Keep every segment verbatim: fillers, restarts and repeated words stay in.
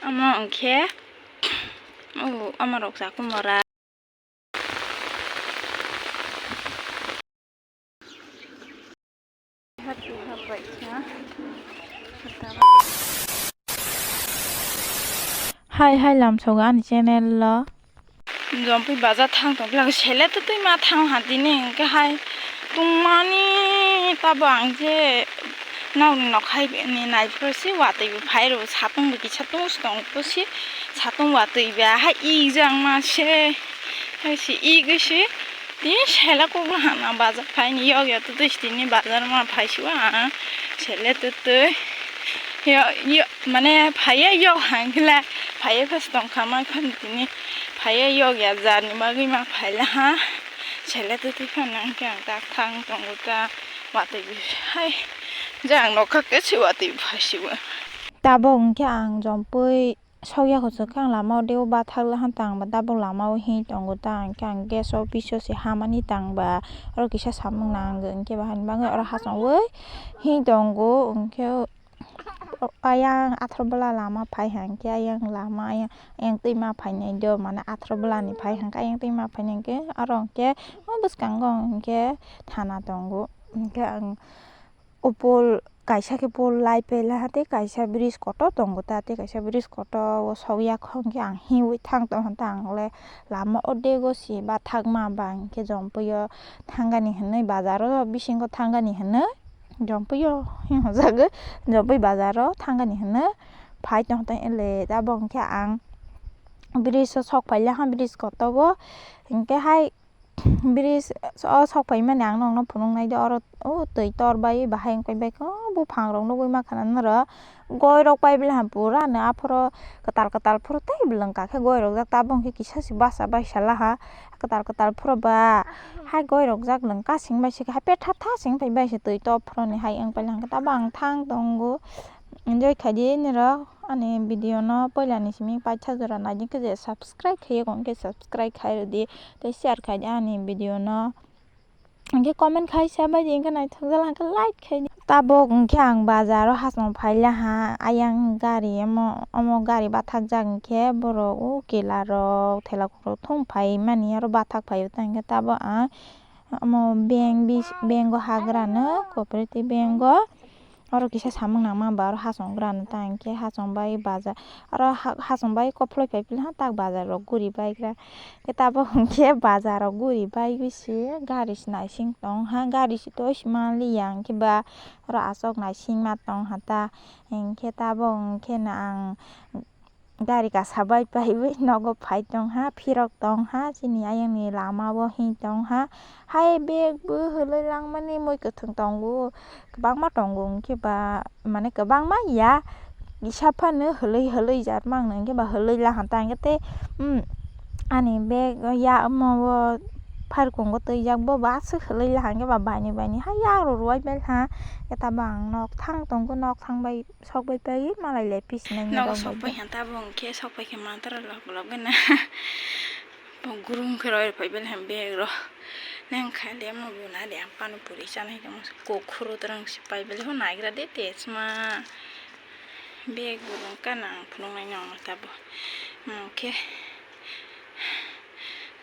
Omo hwnkhe, o, omo rok chakhumora. Hai, hai, lamsogo ani channel o. Jompui bazar thang tong phela sele twtwi ma thang ha tini hwnkhe hai tongmani tabo ang je nokni nokhai ni naiphuru se watwi bo phai rw satung bo kisa tung se tong pusi satung watwi ba hai ik jang ma se hai se ik se tini sele kok hana bazar phai ni yok ya twtwi tini bazar ma phai si wa sele twtwi yo yo mane phai yok hang khe la phai khe tong kha ma khan tini. Phaiya yok ya jarni bagwi ma phaila ha. Sele twtwi phano hwnkhe ang tak thang tongo ta watwi hai. Je ang nokha khe se watwi phai sibo. Tabok hwnkhe ang jompui sokya kuchuk khe ang lama o deo bathak laha tang ba tabok lama o him tongo ta hwnkhe ang gas o biso se hamani tang ba oro kisa samung nang hwnkhe bahai ni bagwi oro hachongwi him tongo hwnkhe. Ayang athro bwla lama phai hwnkhe ayang lama ayang, ayang twima phainai do mane athro bwlani phai hwnkhe ayang twima phainai hwnkhe oro hwnkhe o bwskango hwnkhe thana tongo hwnkhe ang o pol kaisa khe pol lai pela tei kaisa bridge kotor tongo ta tei kaisa bridge kotor o sokya kho hwnkhe ang hiwi thang tong hwnkhe ang le lama o dego si bathakma ba hwnkhe jompui o thangani hwnwi bazar o bisingo thangani hwnwi. Jompui o hwnjagwi jompui bazar o thangani hwnwi phai tong tong ele abo hwnkhe ang bridge o sok paila ha bridge kotor o hwnkhe hai bridge o sok paimani ang nokno phunuknai de oro o twi tor bai bahai wng pai bai khe o buphang rok nugwi mankha na norok goi rok pai bwla ha pura no aphuru kwtal kwtal phuru tei bwlwng kakhe goi rok jak tabuk hwnkhe kisa se basa bai sala ha. Kwtal kwtal phuru ba hai goi rok jak lwng kasing bai se hai petha tha sing pai bai se twi top phuru ni hai wng pailai hwnkhe tabuk ang thang tongo enjoy khaidi nirok ani video no puila ni simi paitha jora naidi khe je subscribe khaiya kong khe subscribe khai rwdi tei share khaidi ani video no hwnkhe comment khai sa bai di hwnkhe naithok jala hwnkhe like khai di tabuk hwnkhe ang bazar o hachong phaila ha ayang gari omo omo gari bathak jak hwnkhe borok o kela rok thela. Rok thung phai mani oro bathak phai o ta hwnkhe tabuk ang omo bank bis-, bank o hagra no cooperative bank o oro kisa samung nangma ba oro hachongra no ta hwnkhe hachong bai bazar oro ha-, hachong bai kophloi phai phila tak bazar rok guri baigra khe tabuk hwnkhe bazar rok guri bai bisi gari se naising tong ha gari se toi se manliya hwnkhe ba oro aswk naising ma tong ha ta hwnkhe tabuk hwnkhe no ang. Gari kasa bai paiwi nogo phai tongha, phirok tongha, chini ayangni lama o him tongha. Hai bag bo hwlwi langmani mui kwthwng tongo, kwbangma tongo, hwnkhe ba, mane, kwbangma ya, kisa phano hwlwi, hwlwi jat mangno, hwnkhe ba hwlwi laha ta hwnkhe tei, um, ani bag ya omo o pharkungo twijak, bo bo aswk hwlwi laha, hwnkhe ba baini, baini hai yagrok rwui belha, khe tabang nok thang tongo, nok thang bai. Sok bai pai malai le pisinai ni nogo rok sok bai pai khe tabuk hwnkhe sok pai khe mantara lok lok gana. Bo gurum khe roi phai bel hem bag rok. Neng khai le mo bo na de ang pani puri chanai tong kok khuru twrang si pai bel ho naigra de te sma. Bag bo rong kana ang phunuk nai nong tabuk. Mo khe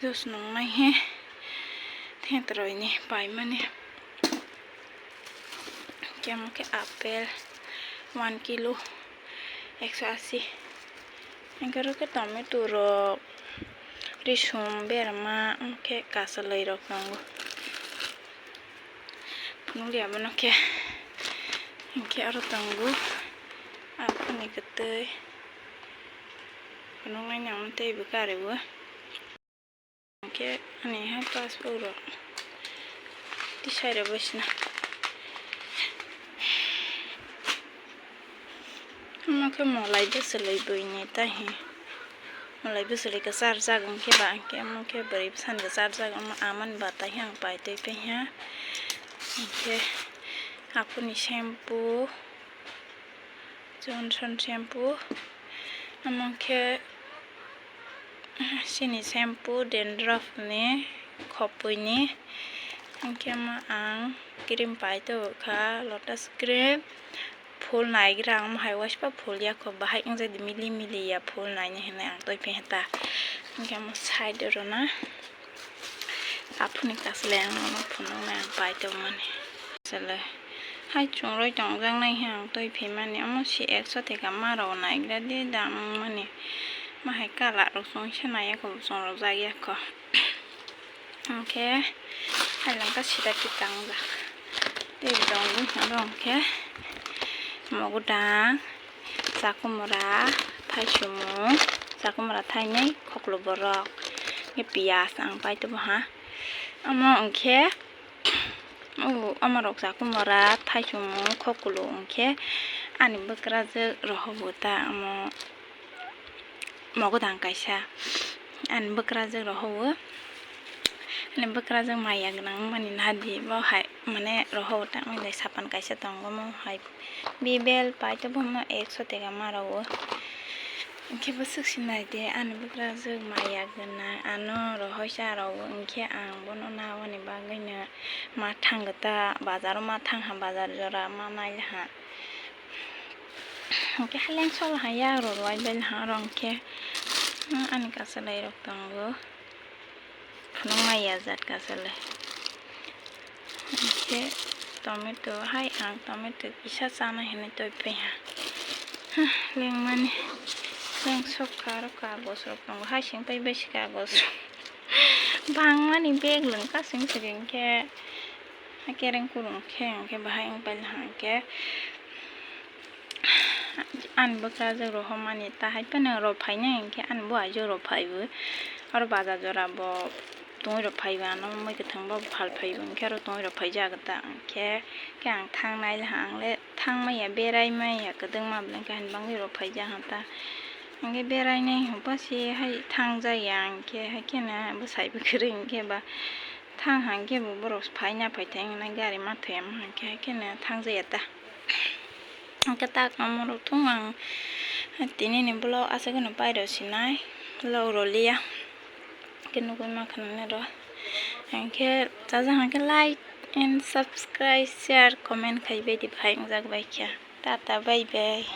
juice nong nai he. Thentroi ni pai mani. Khe omo khe apple one kilo ekso asi. Hwnkhe oro khe tomato rok, risum, berma, omo khe kasalai rok tongo. Nukliya bono khe, hwnkhe oro tongo aphuru ni kwtwi. Phunuknai nang teibo kariwo. Hwnkhe ani hai passport rok tisai rok bai sina. Omo khe mwlai bwswlwi buini taihi. Mwlai bwswlwi kwchar jak hwnkhe ba hwnkhe omo khe bwrwi bwsani kwchar jak omo amani bata khe ang paitwi paiha. Hwnkhe aphuruni shampoo. Johnson shampoo, omo khe chini shampoo dandruff ni khopui ni, hwnkhe omo ang cream pai tongkha lotus cream, Phul naigra ang omo hai waisa phul ya kho, bahai wngja di mili mili ya phul naini hinwi ang twi phi ta. Hwnkhe omo side rw na aphuni kasalai ang omo phunuknai ang pai tongmani. Kasalai hai chungroi tongjaknai he ang twi phi mani, omo si ekso teka ma rw naigra di dam wngmani. Ma hai kala rok chungsa nai ya kho, chungrok jak ya kho. Hwnkhe hai langka sida khe tangjak. Tei bidong bwkhano hwnkhe mogodang, chakumura, thaisumung, chakumura thainwi, khoklo borok, hwnkhe piyaj ang pai tongmo ha. Omo hwnkhe, o, omo rok chakumura, thaisumung, khoklo hwnkhe ani bwkrajwk rohogo ta omo. Mogodang kaisa ani bwkrajwk rohowo, ani bwkrajwk maya gwnang wngmani nadi bo hai mane rohowo tangmani sapan kaisa tongo omo hai bibel paito bomo ekso tega ma rowo. Hwnkhe bwswk se naidi ani bwkrajwk maya gwnang ano rohoi cha rowo, hwnkhe ang bono naboni bagwino ma thang gota bazaro ma thang ha, bazar jora ma nai ha. Hwnkhe haleng sol hai ya rw rwai bai ha oro hwnkhe, hmm, ani kasalai rok tongo. Phunukma ya jat kasalai. Hwnkhe tomato hai ang tomato kisa chana hinwi twi paiha. Lengmani leng sok kha aro kagos rok tongo, hai sing pai bai se kagos rok. Bangmani bag lwng kasing siri hwnkhe kereng kurung khe hwnkhe bahai wng pai hwnkhe. Ani bwkrajwk rohormani ta hai phano rw phainai hwnkhe ani bo aijak rw phaibo. Oro bazar jora bo tongwi rw phaibo, ano mui kwthang bo phal phaibo hwnkhe oro tongwi rw phaijak ta hwnkhe. Khe ang thangnai le ang le thangmaya, beraimaya kwdwkma beleng khe ani bagwi rw phaijak ta. Hwnkhe berainai hwnkhe se hai thangjaya hwnkhe hai kheno bwsai bwkhrwi hwnkhe ba thang hwnkhe bo borok phaina phaithai hwnwi gari ma thai hwnkhe hai kheno thangjaya ta. Hwnkhe tak omo rok thung ang tini ni vlog aswk no pairw sinai vlog rw liya. Hwnkhe nugwi ma khna nai rw. Hwnkhe chajak hwnkhe like and subscribe, share, comment khai bai di, phai wngjak bai kha. Tata, bye bye.